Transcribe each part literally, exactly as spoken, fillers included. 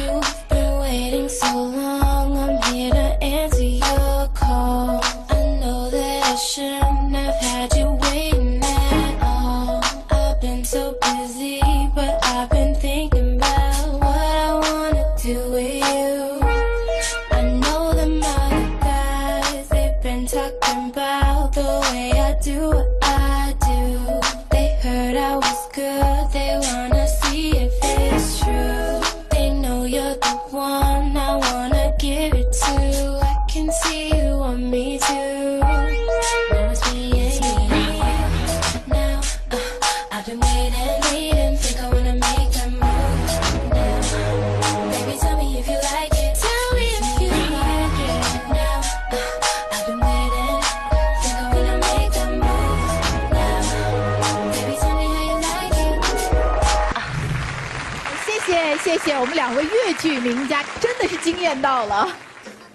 You've been waiting so long, I'm here to answer your call. I know that I shouldn't have had you waiting at all. I've been so busy, but I've been thinking about what I wanna do with you. I know them other guys, they've been talking about the way I do what I do. They heard I was good, they wanna see if it's true. They know you're the one I wanna give it to. I can see you want me to. Now it's me and you. Now, uh, I've been waiting, waiting, think I wanna make a move now. Baby, tell me if you like it. Tell me if you like it now. Uh, I've been waiting, think I wanna make a move now. Baby, tell me how you like it. 谢谢谢谢，我们两位越剧名家真的是惊艳到了。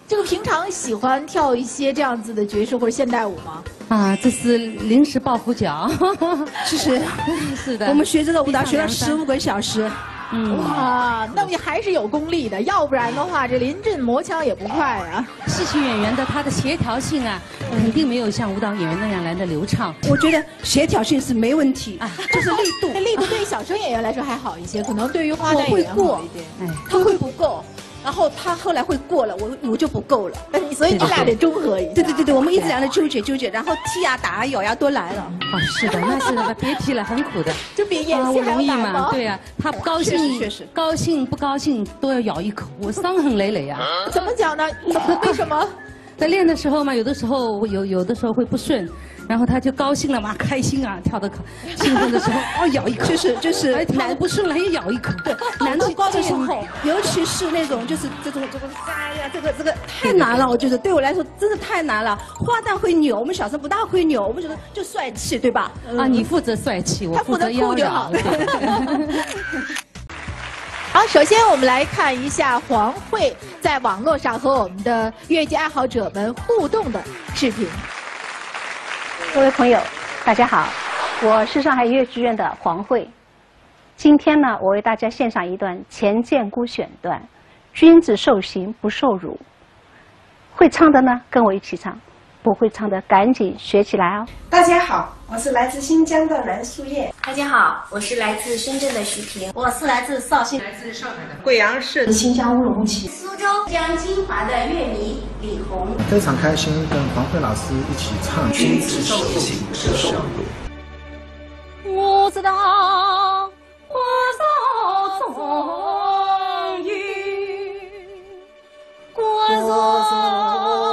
这个平常喜欢跳一些这样子的爵士或者现代舞吗？啊，这是临时抱佛脚。其实是的，我们学这个舞蹈学了十五个小时，嗯，哇，那你还是有功力的，要不然的话，这临阵磨枪也不快啊。戏曲演员的他的协调性啊，肯定没有像舞蹈演员那样来的流畅。我觉得协调性是没问题，就是力度。那力度对小生演员来说还好一些，可能对于花旦演员我会过好一点。哎，他会不够，然后他后来会过了，我我就不够了。那你所以你俩得中和一下。对对对对，我们一直在那纠结纠结，然后踢啊打啊咬呀都来了。啊，是的，那是那个别提了，很苦的。就比演啊，戏还要难吗？我容易吗？对呀，他不高兴，确实确实高兴不高兴都要咬一口，我伤痕累累啊。怎么讲呢？为什么？在练的时候嘛，有的时候我有有的时候会不顺，然后他就高兴了嘛，开心啊，跳得高兴奋的时候，哦，咬一口，就是就是哎，跳得难不顺了也咬一口，难度高的时候这种，尤其是那种就是这种这种哎呀，这个这个太难了，我觉得对我来说真的太难了。花旦会扭，我们小生不大会扭，我们觉得就帅气，对吧？啊，你负责帅气，我他负责负责妖酷就好娆。对好，首先我们来看一下黄慧在网络上和我们的越剧爱好者们互动的视频。各位朋友，大家好，我是上海越剧院的黄慧。今天呢，我为大家献上一段《钱建孤》选段，《君子受刑不受辱》。会唱的呢，跟我一起唱；不会唱的，赶紧学起来哦。大家好，我是来自新疆的蓝淑燕。大家好，我是来自深圳的徐萍。我是来自绍兴，来自上海的贵阳市新疆乌鲁木齐。苏州江金华的乐迷李红。非常开心跟黄慧老师一起唱《君子受刑不受辱》。我知道花草中有果实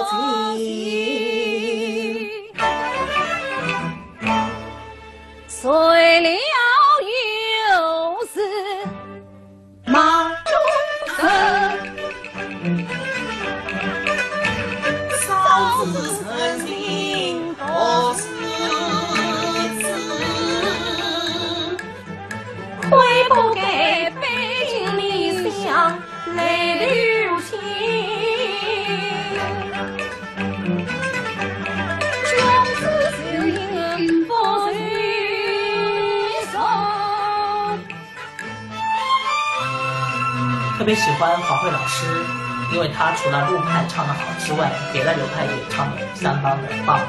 情，谁料又是马中人。 特别喜欢黄慧老师，因为她除了陆派唱得好之外，别的流派也唱得相当的棒。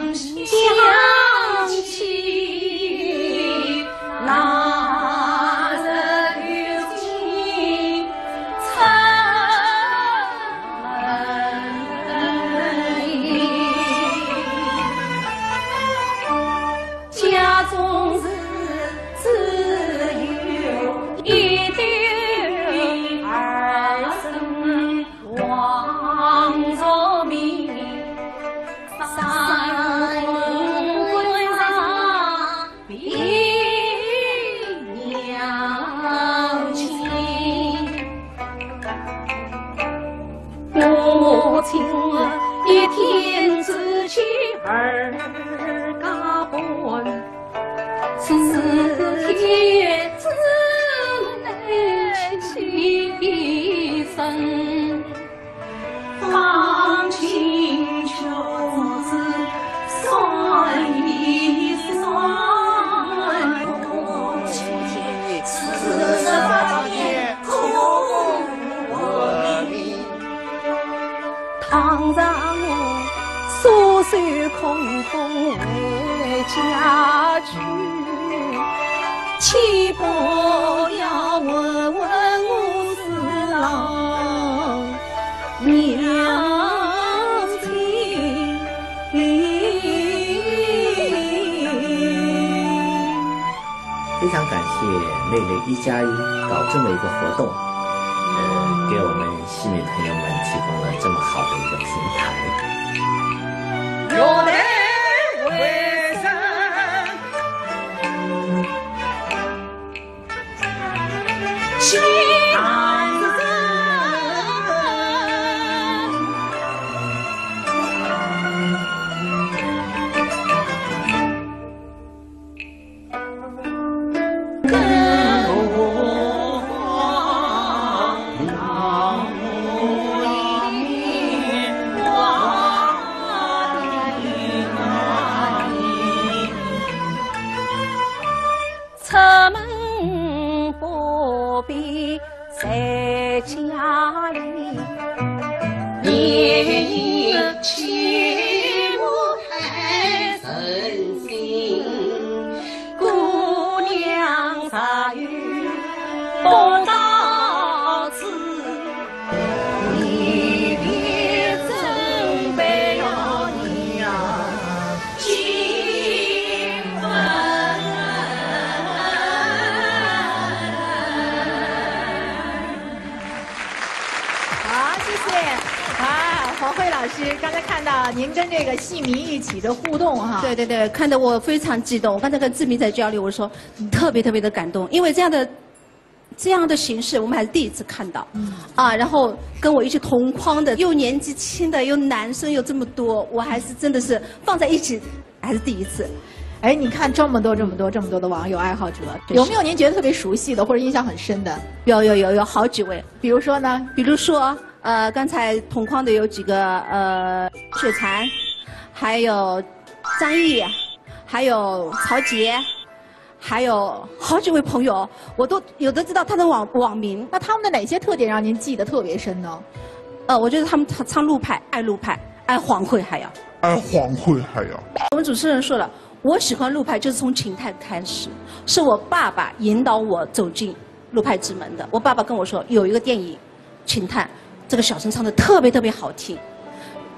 母亲一听，志气儿高。非常感谢魅力一加一搞这么一个活动，呃，给我们戏迷朋友们提供了这么好的一个平台。好，谢谢。啊，黄慧老师，刚才看到您跟这个戏迷一起的互动哈。对对对，看得我非常激动。我刚才跟志明在交流，我说特别特别的感动，因为这样的这样的形式我们还是第一次看到。啊，然后跟我一起同框的，又年纪轻的，又男生又这么多，我还是真的是放在一起还是第一次。哎，你看这么多这么多这么多的网友爱好者，有没有您觉得特别熟悉的或者印象很深的？有有有有好几位。比如说呢？比如说，呃，刚才同框的有几个，呃，雪禅，还有张译，还有曹洁，还有好几位朋友，我都有的知道他的网网名。那他们的哪些特点让您记得特别深呢？呃，我觉得他们唱唱陆派，爱陆派，爱黄慧还要。爱黄慧还要。我们主持人说了，我喜欢陆派就是从《秦探》开始，是我爸爸引导我走进陆派之门的。我爸爸跟我说有一个电影《秦探》，这个小生唱的特别特别好听。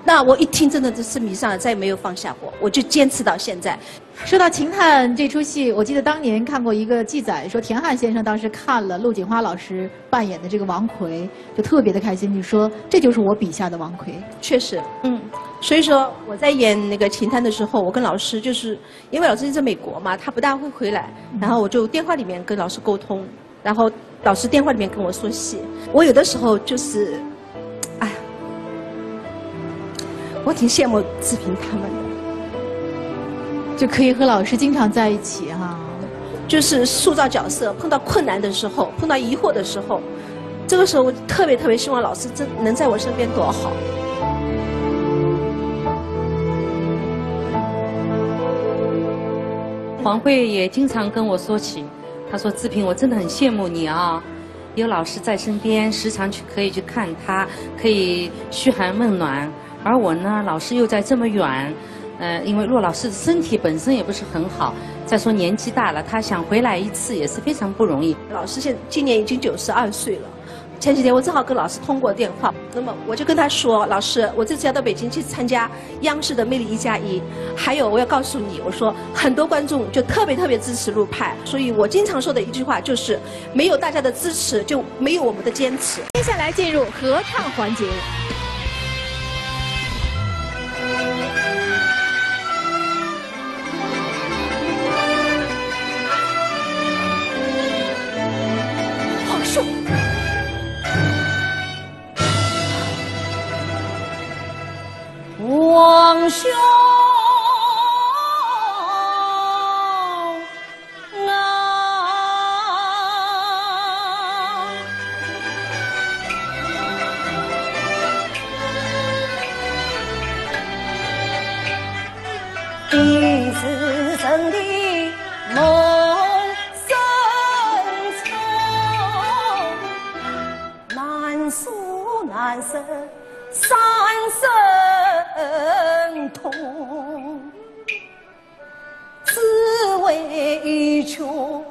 那我一听，真的就是迷上了，再也没有放下过，我就坚持到现在。说到《秦探》这出戏，我记得当年看过一个记载，说田汉先生当时看了陆锦花老师扮演的这个王魁，就特别的开心。你说这就是我笔下的王魁。确实，嗯，所以说我在演那个《秦探》的时候，我跟老师就是因为老师在美国嘛，他不大会回来，然后我就电话里面跟老师沟通，然后老师电话里面跟我说戏。我有的时候就是，哎，我挺羡慕志平他们的，就可以和老师经常在一起哈。就是塑造角色，碰到困难的时候，碰到疑惑的时候，这个时候我特别特别希望老师真能在我身边，多好。黄慧也经常跟我说起，她说：“志平，我真的很羡慕你啊，有老师在身边，时常去可以去看他，可以嘘寒问暖。而我呢，老师又在这么远，呃，因为陆老师的身体本身也不是很好，再说年纪大了，他想回来一次也是非常不容易。”老师现今年已经九十二岁了。前几天我正好跟老师通过电话，那么我就跟他说：“老师，我这次要到北京去参加央视的《魅力一加一》，还有我要告诉你，我说很多观众就特别特别支持陆派，所以我经常说的一句话就是，没有大家的支持，就没有我们的坚持。”接下来进入合唱环节。 皇兄，皇兄啊！一世人的梦深重，难诉难舍三生痛。只为求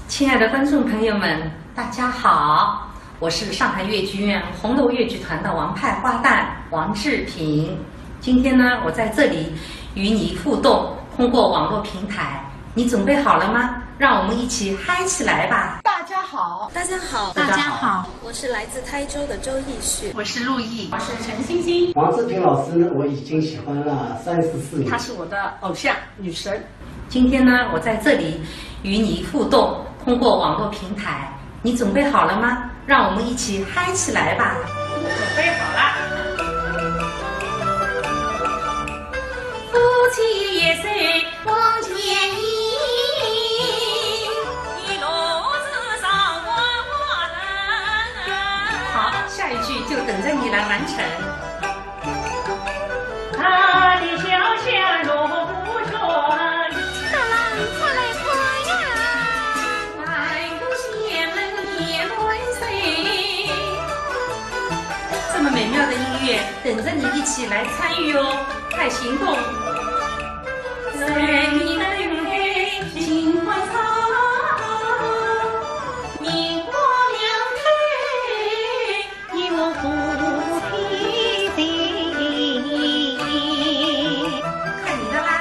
亲爱的观众朋友们，大家好，我是上海越剧院红楼越剧团的王派花旦王志平。今天呢，我在这里与你互动，通过网络平台，你准备好了吗？让我们一起嗨起来吧！大家好，大家好，大家好，我是来自台州的周奕迅，我是陆毅，我是陈欣欣。王志平老师呢，我已经喜欢了三十四年，她是我的偶像女神。 今天呢，我在这里与你互动，通过网络平台，你准备好了吗？让我们一起嗨起来吧！准备好了。好，下一句就等着你来完成。 这么美妙的音乐，等着你一起来参与哦，快行动！看你的啦。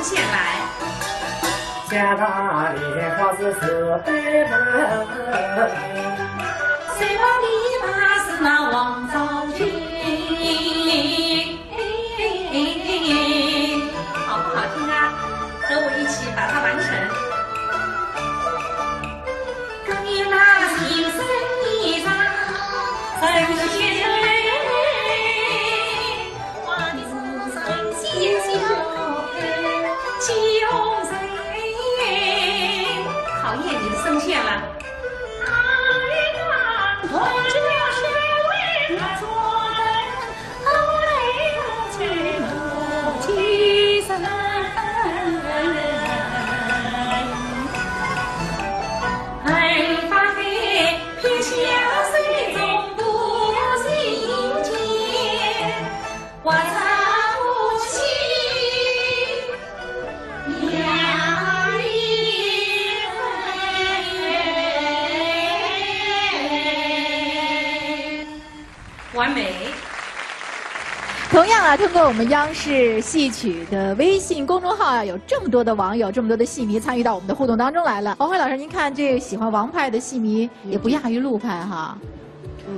线来。 好不好听啊？和我一起把它完成。 考验你的声线了。 完美。 同样啊，通过我们央视戏曲的微信公众号啊，有这么多的网友，这么多的戏迷参与到我们的互动当中来了。黄辉老师，您看这喜欢王派的戏迷也不亚于陆派哈。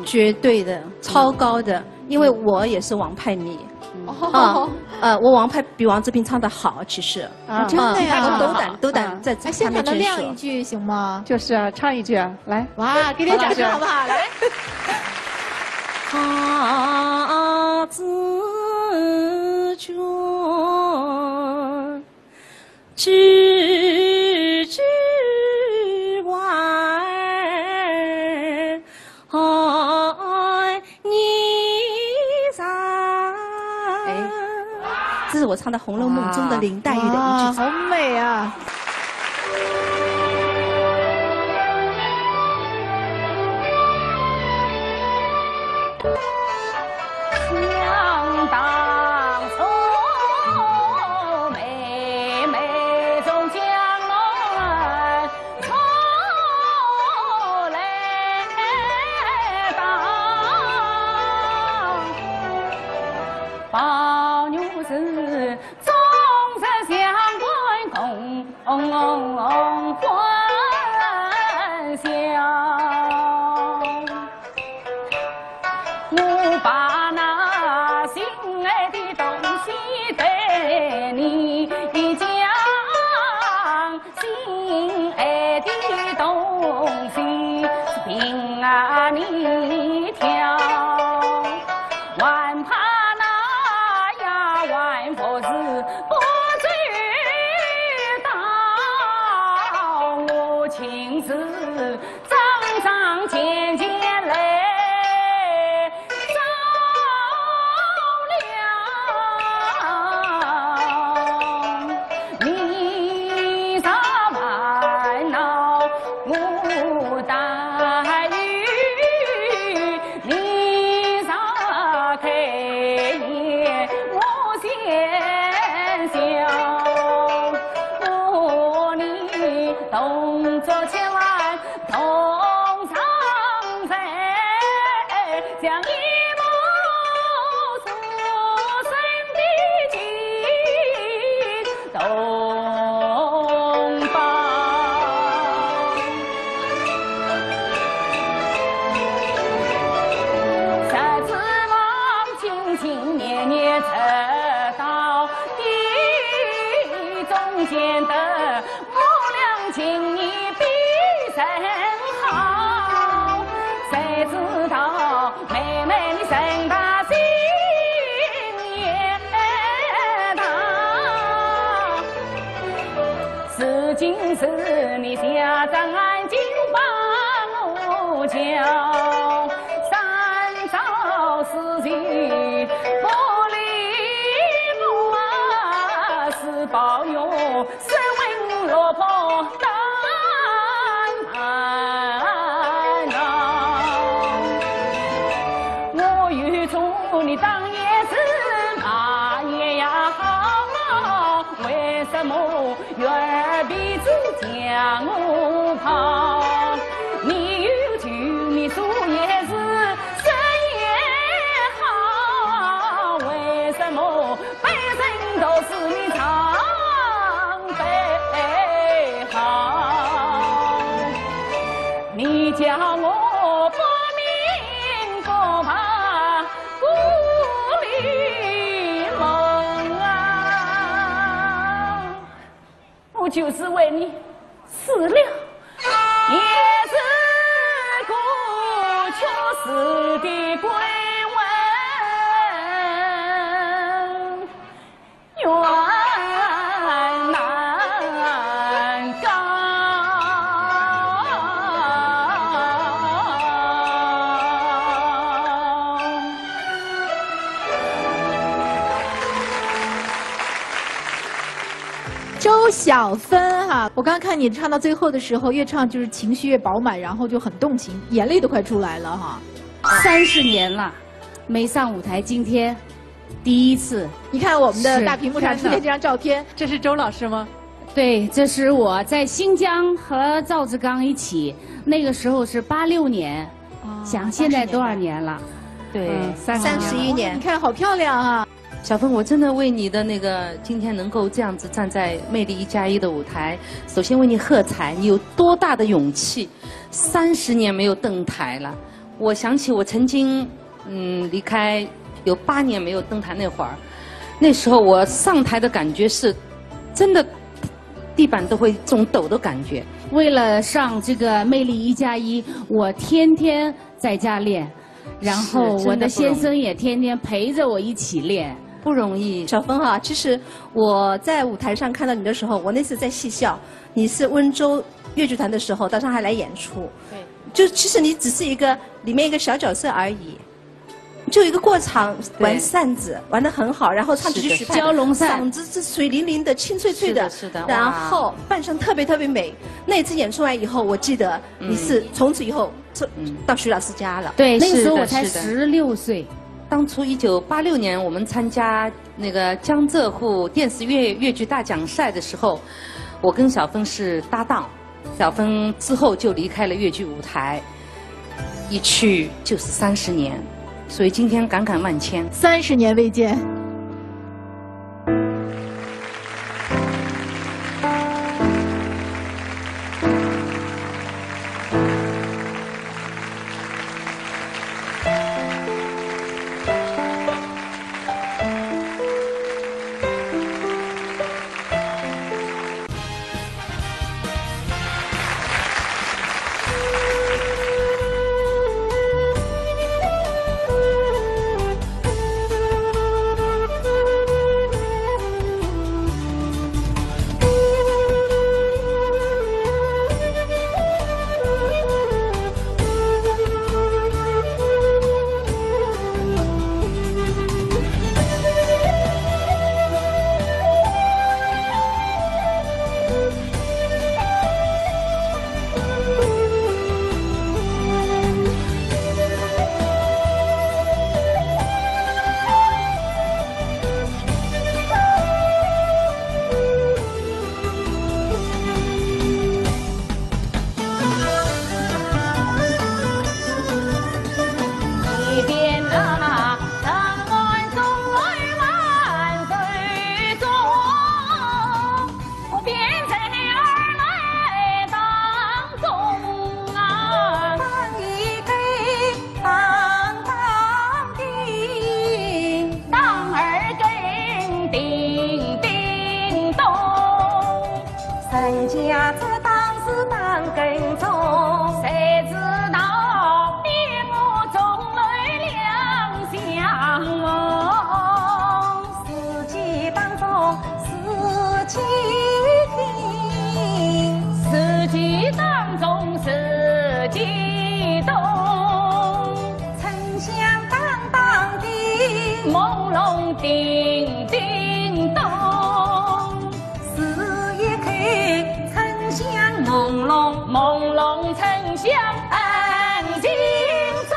绝对的，超高的，因为我也是王派迷。哦啊，呃，我王派比王志平唱的好，其实。啊真的呀啊，都都胆都啊胆在哎，现场的下面这样说。亮一句行吗？就是啊，唱一句啊，来。哇，给点掌声好不好？来。 阿姊君，知知晚，你在。哎，这是我唱的《红楼梦》中的林黛玉的一句。哇，好美啊！ 想当初，妹妹从江南出来到，宝玉是终日想关公欢笑。 我把那心爱的东西对你讲，心爱的东西是凭啊你挑，还怕那丫鬟不是不知道，我亲自 张张健健来照亮，你啥烦恼我担忧，你啥开眼我先笑，我你动作千万 同上山，像一幅书生的情同胞。十指郎金金年年出到地中间的 我俩情谊比人好，谁知道妹妹你身大心也大。如今是你家长安静把我叫，三朝四季不离不啊，是抱有 斯文落魄大男儿。我与祝你当年是马也呀好，为什么月儿鼻子将我跑？你与祝你说也是说也好，为什么 被人都是你唱就是为你死了，也是故去时的鬼魂。 周小芬哈，我刚看你唱到最后的时候，越唱就是情绪越饱满，然后就很动情，眼泪都快出来了哈。三十年了，没上舞台，今天第一次。你看我们的大屏幕上出现这张照片。是。这是周老师吗？对，这是我在新疆和赵志刚一起，那个时候是八六年，哦，想现在多少年了？对，嗯，三十年了。三十一年。你看，好漂亮啊！小芬，我真的为你的那个今天能够这样子站在《魅力一加一》的舞台，首先为你喝彩，你有多大的勇气？三十年没有登台了，我想起我曾经 嗯，离开有八年没有登台那会儿，那时候我上台的感觉是，真的地板都会这种抖的感觉。为了上这个《魅力一加一》，我天天在家练，然后我的先生也天天陪着我一起练。是，真的不容易。不容易。小芬哈，其实我在舞台上看到你的时候，我那次在戏校，你是温州越剧团的时候到上海来演出。对。就其实你只是一个，里面一个小角色而已。 就一个过场，对。玩扇子，玩得很好，然后唱几句曲牌，是的，是的。蛟龙扇。嗓子是水灵灵的，清脆脆的，是的，是的，然后扮相特别特别美。哇。那次演出完以后，我记得你是从此以后，嗯。到徐老师家了。对，那个时候我才十六岁。是的，是的。当初一九八六年，我们参加那个江浙沪电视越，越剧大奖赛的时候，我跟小芬是搭档。 小芬之后就离开了越剧舞台，一去就是三十年，所以今天感慨万千。三十年未见。当二更叮叮咚，人家这当是当更钟，谁知道你我钟楼两相逢。四季当中四季听，四季当中四季懂。 沉香当当的，朦胧叮叮咚。是一口沉香朦胧，朦胧沉香暗静中。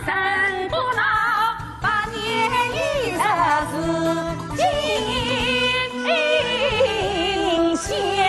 人不老，百年有十四金仙。